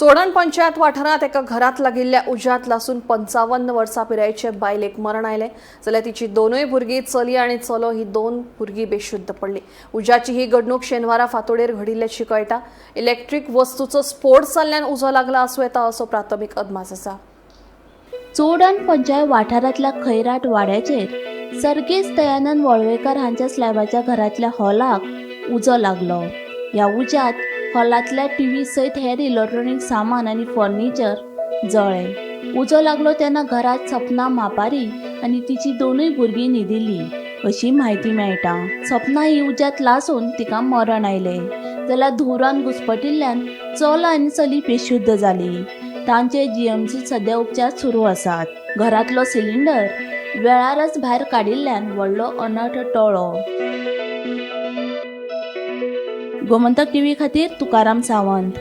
चोडण पंचायत वाठारांत एका घरांत लागिल्ल्या उज्यांत लासून 55 वर्सां पिरायेचे बायलेक मरण आयलें, जाल्यार तिची दोनूय भुरगीं चली आनी चलो ही दोन भुरगीं बेशुद्ध पडली. उज्याची ही घडणूक शेनवारा फांतोडेर घडिल्ल्याची कळटा. इलेक्ट्रीक वस्तूचो स्फोट जाल्ल्यान उजो लागला आसूं येता असो प्राथमीक अदमास आसा. चोडण पंचायत वाठारांतल्या खैराट वाड्याचेर सर्गेस्त दयानंद वळवेकर हांच्या स्लॅबाच्या घरांतल्या हॉलाक उजो लागलो. ह्या उज्यांत हॉलांतल्या टीव्ही सयत हेर इलेक्ट्रॉनीक सामान आनी फर्निचर जळ्ळें. उजो लागलो तेन्ना घरांत सपना मापारी आनी तिची दोनूय भुरगीं न्हिदिल्लीं अशी म्हायती मेळटा. सपना ही उज्यांत लासून तिका मरण आयलें, जाल्यार धुंवरान घुस्पटिल्ल्यान चलो आनी चली बेशुद्ध जाली. तांचे जीएमसीत सध्या उपचार सुरू आसात. घरांतलो सिलिंडर वेळारच भायर काडिल्ल्यान व्हडलो अनर्थ टळ्ळो. गोमंतक टीव्ही खातीर तुकाराम सावंत.